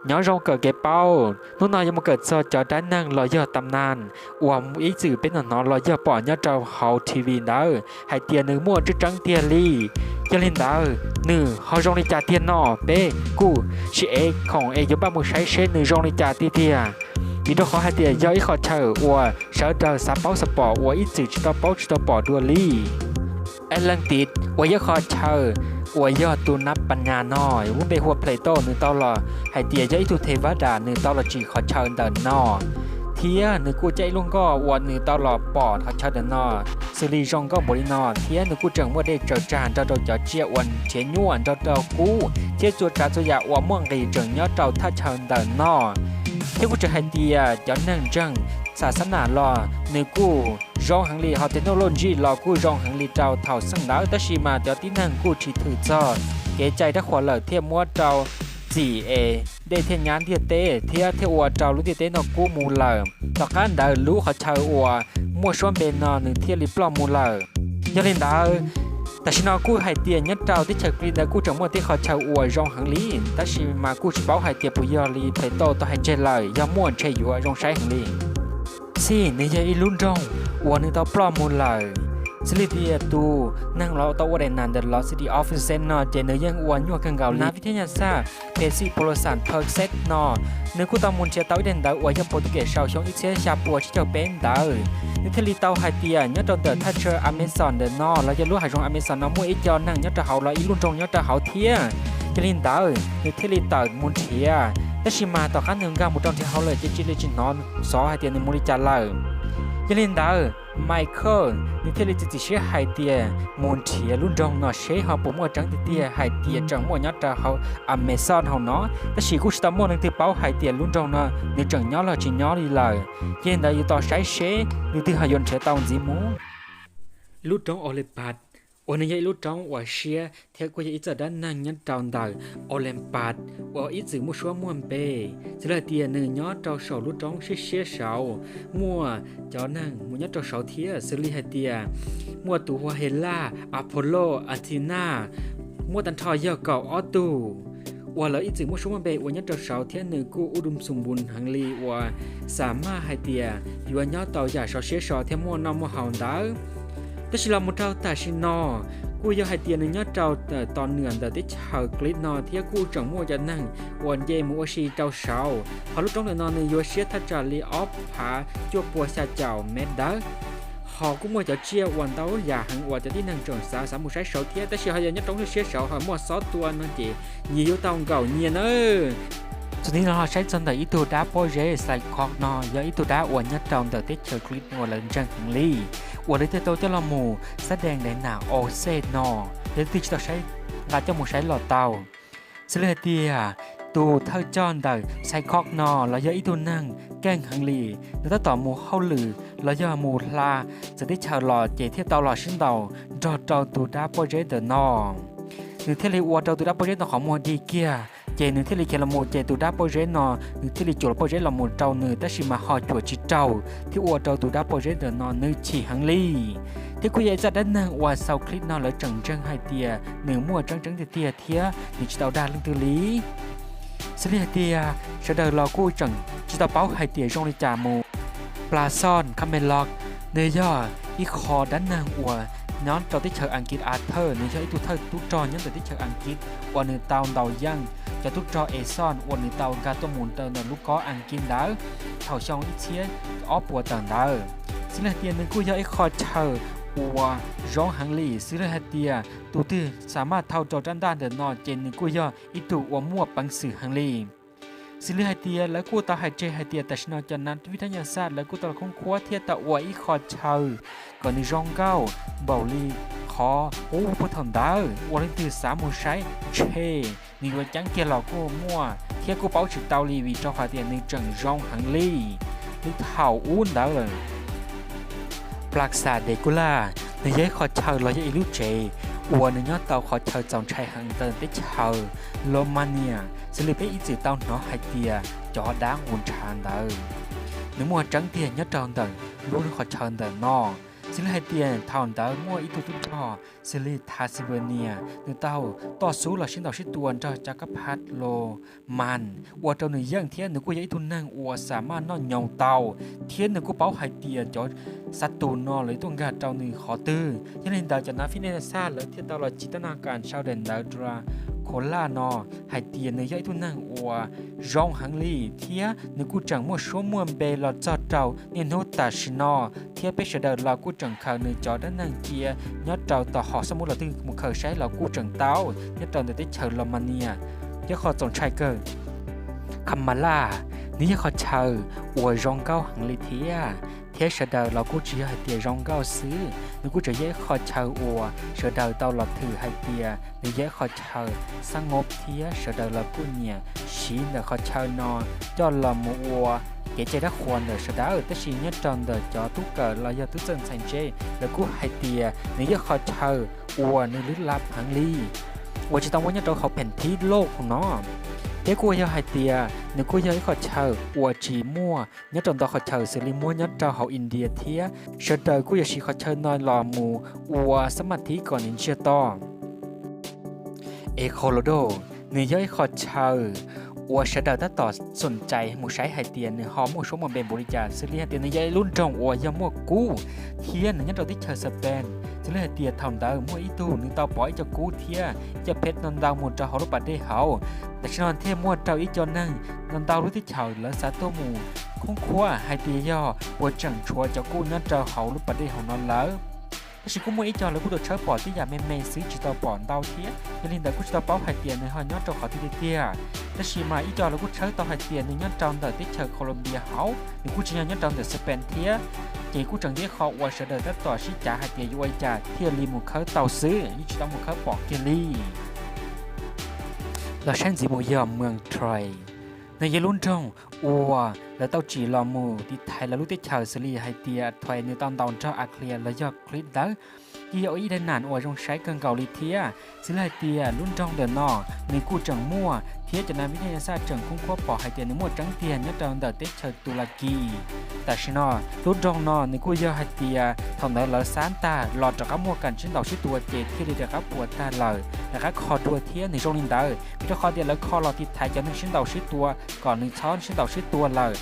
Nyob zoo kawm kev paub, hnub no yuav mus kawm txog cov dab neeg los yog tam nas uas ib txwm peb hnov hnov los yog pom nyob rau hauv T V ntawd hais tias nws muaj tseeb tseeb tiag li. Yog li ntawd nws ho zoo li cas tiag no, peb kuj sim ev khoom es yuav npaj mus saib seb nws zoo li cas tiag tiag. Vim rau qhov hais tias yog ib qho chaw uas sawv daws xav paub xav pom uas ib txwm tsis tau paub tsis tau pom dua li. Atlantis uas yog qhov chaw uas yog tus Nab Pas Nyas no, lub npe hu ua Plato, nws tau los hais tias yog ib tug thev vab das, nws tau los tsim qhov chaw ntawm no, thiab nws kuj caij ib lub nkoj uas nws tau los pom qhov chaw ntawm no xws li zoo nkauj npaum li no, thiab nws kuj tseem muaj dej tsaws tsag nrog rau cov tsiaj uas nrhiav nyuaj nrog rau kub thiab txhua tsav txhua yam uas muaj nqis tseem nyob rau thaj chaw ntawm no. Thiab kuj tseem hais tias cov neeg ntseeg xa xab nam los nws kuj zoo heev li, ho tej nuj loj ntsij los kuj zoo heev li rau thaum xeej ntawd, tab sis mas cov tib neeg kuj tsis thwm txog kev cai dab qhuas lawm thiaj muab rau txim es dej thiaj nyab ntiaj teb thiab thiaj ua rau lub ntiaj teb no kub mus lawm. Tom qab ntawd lub qhov chaw uas muaj suab npe no nws thiaj li ploj mus lawm. Yog li ntawd, tam sim no kuj hais tias nyob rau teb chaws Greece ntawd kuj tseem muaj tej qhov chaw uas zoo heev li, tab sis mas kuj tsis paub hais tias puas yog li Plato tau hais tseg lawm, yog muaj ntshe yuav zoo saib heev li. Xij, nws yog ib lub nroog uas nws tau ploj mus lawm. Xws li tias tus neeg los tau ua daim nas ntawm los City of Phoenix no ces nws yeej ua nyuaj kawg nkaus li. Nas vib thab nyas xaj Persepolis Perseid no, nws kuj tau mus nrhiav tau ib daim ntawv uas yog Portuguese sau xyoo ib txhiab xya puas tsib caug peb ntawd. Nws thiaj li tau hais tias nyob rau ntawm thaj chaw Amazon ntawm no los yog lub hav zoov Amazon no muaj ib co neeg nyob rau hauv los ib lub nroog nyob rau hauv thiab. Yog li ntawd nws thiaj li tawm mus nrhiav, tab sis mas tom qab nws nkag mus rau nrhiav hauv lawm ces cia li tsis hnov xov hais tias nws mus li cas lawm. Yog li ntawd Michael nws thiaj li txiav txim siab hais tias mus nrhiav lub nroog no seb ho puas muaj tseeb tiag tiag hais tias tseem muaj nyob rau hauv Amazon hauv no, tab sis kuj tsis tau muaj leej twg paub hais tias lub nroog no nws tseem nyob los tsis nyob li lawm. Yog li ntawd yuav tau saib seb leej twg ho yuav nrhiav tau ntxiv mus. Lub roob Olympus uas nws yog ib lub roob uas siab thiab kuj yog ib txoj dab neeg nyob rau ntawm Olympus uas ib txwm muaj suab muaj npe. Xws li hais tias nws nyob rau saum lub roob siab siab saud, muaj cov neeg mus nyob rau saud thiab, xws li hais tias muaj tus hu ua Hellas, Apollo, Athena, muaj tag nrho yog kaum ob tug uas lawv ib txwm muaj suab muaj npe uas nyob rau saud thiab nws kuj ub dum xum npus heev li uas xam maj hais tias yuav nyob tau yam sov siab so thiab muaj noj muaj haus ntawd. Tab sis los mus rau tam sim no, kuj yog hais tias nws nyob rau tom niam ntawm teb chaws Greece no thiab kuj tseem muaj cov neeg uas nce mus ua si rau saud. Qhov lub roob ntawm no nws yuav siab thaj tsam li ob phav cuaj pua xya caum mev dawb. Ho kuj muaj cov tsiaj uas ntau yam heev uas cov tib neeg tseem xav xav mus saib saud thiab, tab sis ho yog nyob roob siab saud ho muaj xob tua no ces nyias yuav tau nkaum nyias nawb. Txuas ntxiv no ho saib txog ntawm ib tug dab pob zeb Cyclops no, yog ib tug dab uas nyob rau ntawm teb chaws Greece uas lawv ntseeg heev li, uas lawv thiaj tau coj los mus xab dees daim nas Odyssey no. Yog leej twg tsis tau saib, nqa coj mus saib los tau. Xws li hais tias tus thawj coj ntawm Cyclops no los yog ib tug neeg keej heev li, nws tab tom mus hauj lwm los yog mus hla txawv teb chaws los ces thiaj tau los sib ntaus nrog rau tus dab pob zeb ntawm no. Nws thiaj li ua rau tus dab pob zeb ntawm qhov muag dig kiag, ces nws thiaj li khiav los mus ces tus dab pob zeb no nws thiaj li cuam pob zeb los mus rau nws, tab sis mas ho cuam tsis raug thiab ua rau tus dab pob zeb ntawm no nws chim heev li. Thiab kuj yog ib txoj dab neeg uas xaus clip no lawv tseem ntseeg hais tias nws muaj tseeb tseeb tiag tiag thiab nws tsis tau dag leej twg li. Xws li hais tias sawv daws los kuj tseem tsis tau paub hais tias zoo li cas mus. Plas xoj Camelot, nws yog ib qho dab neeg uas nyob rau teb chaws Askiv Arthur, nws yog ib tug thawj tub rog nyob ntawm teb chaws Askiv uas nws tau ntaus yeej cov tub rog Aeson uas nws tau nkag tuaj mus rau ntawm lub kob Askiv ntawd thaum xyoo ib txhiab ob puas tawm ntawd. Xws li hais tias nws kuj yog ib qho chaw uas zoo heev li, xws li hais tias tus twg xam maj thau rau rab ntaj ntawm no ces nws kuj yog ib tug uas muaj peev xwm heev li. Xws li hais tias lawv kuj tau hais tseg hais tias tam sim no cov nas vib thab nyas xaj lawv kuj tau los khoob khuab thiab tau ua ib qho chaw kom nws zoo nkauj npaum li qhov qub puag thaum ntawd uas leej twg xav mus saib ntshe nws yuav ceeb kiag los kuj muaj thiab kuj paub tsis tau li vim rau qhov tias nws tseem zoo heev li li thaum ub ntawd lawm. Plaza de Kula, nws yog ib qho chaw los yog ib lub tsev uas nws nyob tau qhov chaw txaus ntshai heev ntawm teb chaws Romania, xws li peb ib txwm tau hnov hais tias cov dab nqus ntshav ntawd. Nws muaj tseeb tiag nyob rau ntawm lub qhov chaw ntawm no. Xws li hais tias thaum ntawd muaj ib tug tub rog xws li Tasivania, nws tau toj xub los sib ntaus sib tua nrog cov kab phab Roman ua rau nws yeej thiab nws kuj yog ib tug neeg uas xam maj noj nyoos tau, thiab nws kuj paub hais tias cov xav tus no lawv tuaj nkag rau nws qhov twg. Yog li ntawd cov nav fij nej xaj lawv thiaj tau los tsim tab naj kas sawv daws ntawd Dracula no hais tias nws yog ib tug neeg uas zoo heev li, thiab nws kuj tseem muaj suab muaj npe los txog rau niaj hnub tam sim no, thiab peb sawv daws los kuj tseem khaws nws cov dab neeg cia nyob rau tom hom xab muv los twg mus khaws saib los kuj tseem tau nyob rau ntawm teb chaws Romania. Thiab qhov txaus ntshai kawg, Kamala, nws yog qhov chaw uas zoo nkauj heev li thiab, thiab sawv daws los kuj tsis yog hais tias zoo nkauj xwb, nws kuj tseem yog ib qho chaw uas sawv daws tau los thwm hais tias nws yog ib qho chaw xab ngob thiab sawv daws los kuj nyiam siv ntawm qhov chaw no coj los mus ua kev cai dab qhuas ntawm sawv daws. Tab sis nyob rau ntawm cov tub kawm los yog tub txawj ntxhais ntse, lawv kuj hais tias nws yog qho chaw uas nws lwb lab heev li, uas tsis tau muaj nyob rau hauv pheem thib loj no, thiab kuj yog hais tias nws kuj yog ib qho chaw uas tsis muaj nyob rau ntau qhov chaw xws li muaj nyob rau hauv India thiab sawv daws kuj yuav siv qhov chaw no los mus ua xab maj thib kom nws ntsiag to. Exodus, nws yog ib qho chaw uas sawv daws tab tom xoom cai mus saib hais tias nws ho muaj suab muaj npe npaum li cas, xws li hais tias nws yog ib lub nroog uas yog muaj kub, thiab nws nyob rau teb chaws Spain. Xws li hais tias thaum ntawd muaj ib tug nws tau pov ib co kub thiab ib co pheb no ntau mus rau hauv lub pas dej hauv, tam sim no thiaj muaj rau ib co neeg no ntau lub teb chaws lawv xav tuaj mus khoob khuab hais tias yog puas tseem tshuav cov kub nyob rau hauv lub pas dej hauv no lawm. Tab sis kuj muaj ib co lawv kuj tau tshawb pom tej yam me me xwb tsis tau pom ntau thiab, yog li ntawd kuj tsis tau paub hais tias nws ho nyob rau qhov twg tiag tiag. Tab sis mas ib co lawv kuj tshawb tau hais tias nws nyob rau ntawm teb chaws Colombia hauv, nws kuj tsis yog nyob rau ntawm Spain thiab. Ces kuj tseem yog ib qho uas sawv daws tab tom sib cav hais tias yuav ua li cas thiaj li mus khawb tau xwb, yeej tsis tau mus khawb pom kiag li. Los saib ntxiv mus yog Monterrey, nws yog lub nroog uas lawv tau tsim los mus tiv thaiv lawv lub teb chaws, xws li hais tias thaum nws tau ntaus nrog Algeria los yog Greece ntawd, yeej yog ib daim nam uas zoo saib kawg nkaus li thiab. Xws li hais tias lub nroog ntawm no nws kuj tseem muaj thiab cov nav fij nej xaj tseem khoob khuab pom hais tias nws muaj tseeb tiag nyob rau ntawm teb chaws Turkey. Tam sim no lub nroog no nws kuj yog hais tias thaum ntawd lawv xab tag los rov qab muaj kas sib ntaus sib tua ces thiaj li rov qab puas tag lawm, rov qab kho dua thiab nws zoo li ntawd, vim rau qhov tias lawv kho los tiv thaiv cov neeg sib ntaus sib tua kom nws txhob sib ntaus sib tua lawm,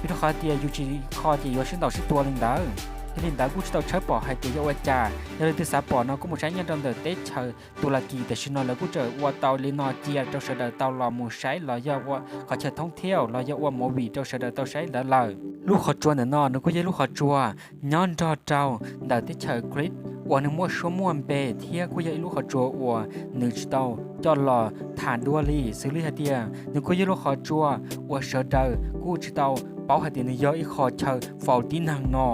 vim rau qhov tias yus tsis kho ces yuav sib ntaus sib tua li ntawd. Yog li ntawd kuj tsis tau tshawb pom hais tias yog ua cas, yog leej twg xav pom no kuj mus saib nyob rau ntawm teb chaws Turkey tam sim no lawv kuj tseem ua tau li no cia rau sawv daws tau los mus saib los yog ua qhov chaw thoob thiaj los yog ua movie rau sawv daws tau saib ntawd lawm. Lub qhov tsua ntawm no nws kuj yog lub qhov tsua nyob nrog rau ntawm teb chaws Greece uas nws muaj suab muaj npe thiab kuj yog ib lub qhov tsua uas nws tsis tau coj los tham dua li, xws li hais tias nws kuj yog lub qhov tsua uas sawv daws kuj tsis tau paub hais tias nws yog ib qho chaw faus tib neeg no.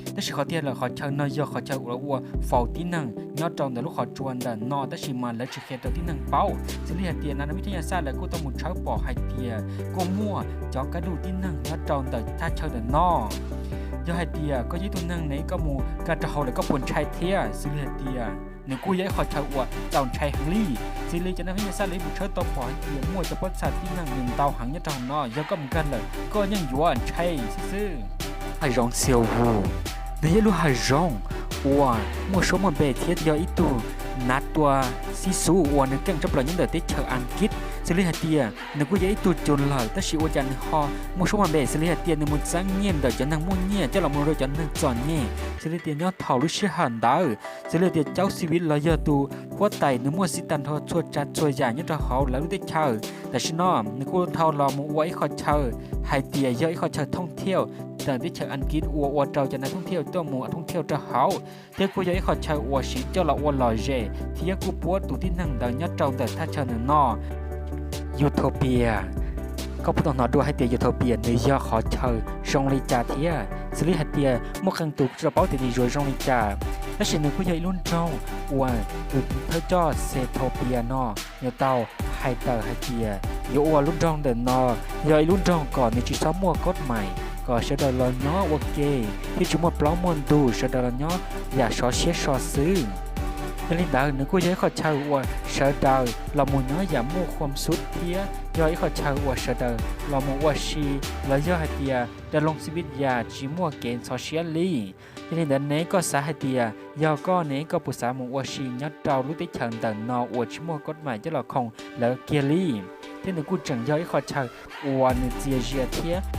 Tab sis qhov tiag lawm qhov chaw no yog qhov chaw uas ua faus tib neeg nyob rau ntawm lub qhov tsua ntawm no, tab sis mas lawv tsis qhia rau tib neeg paub. Xws li hais tias nav fij nej xaj lawv kuj tau mus tshawb pom hais tias kuj muaj cov kaj duj tib neeg nyob rau ntawm thaj chaw ntawm no. Yog hais tias koj yog ib tug neeg ne koj mus kaj rau hauv lawm koj puas ntshai thiab? Xws li hais tias nws kuj yog ib qho chaw uas txaus ntshai heev li. Xws li cov nav fij nej xaj lawv mus tshawb tau pom hais tias muaj cov pob txha tib neeg nws ntau heev nyob rau hauv no, yog koj mus kaj lawm koj yeej yuav ntshai xwb xwb. Hav zoov Xia Vus, nws yog ib lub hav zoov uas muaj suab muaj npe thiab yog ib tug nav tua xib xub uas nws keej tshaj plaws nyob ntawm teb chaws Askiv. Xws li hais tias nws kuj yog ib tug cuag lawm tab sis ua cas nws ho muaj suab muaj npe, xws li hais tias nws mus txeeb nyiaj ntawm cov neeg muaj nyiaj coj los mus rau cov neeg txom nyem. Xws li tias nyob thaum lub sij hawm ntawd, xws li tias caub xib viv los yog tus huab tais nws muaj xib tag nrho txhua tsav txhua yam nyob rau hauv lawv lub teb chaws. Tam sim no nws kuj dhau los mus ua ib qho chaw hais tias yog ib qho chaw thoob thiaj ntawm teb chaws Askiv uas ua rau cov neeg thoob thiaj tuaj mus thoob thiaj rau hauv, thiab kuj yog ib qho chaw uas siv coj los ua lom zem thiab kuj puab tus tib neeg ntawd nyob rau ntawm thaj chaw ntawm no. Utopia, koj puas tau hnov dua hais tias Utopia nws yog qhov chaw zoo li cas thiab? Xws li hais tias muaj qee tus kuj tsis tau paub tias nws yuav zoo li cas, tab sis nws kuj yog ib lub nroog uas tus thawj coj Xetopia no nws tau hais tawm hais tias yuav ua lub nroog ntawm no yog ib lub nroog kom nws tsis txhob muaj koj mais, kom sawv daws los nyob ua ke thiab tsis muaj plaub muaj ntug, sawv daws los nyob yam sov siab so xwb. Yog li ntawd nws kuj yog ib qho chaw uas sawv daws los mus nyob yam muaj khuam xub thiab yog ib qho chaw uas sawv daws los mus ua si, los yog hais tias da loo xib vij yas tsis muaj kev ntxhov siab li. Yog li ntawd ne koj xav hais tias yog koj ne koj puas xav mus ua si nyob rau lub teb chaws ntawm no uas tsis muaj koj mam coj los khoom lawv kiag li? Thiab nws kuj tseem yog ib qho chaw uas nws txias zias thiab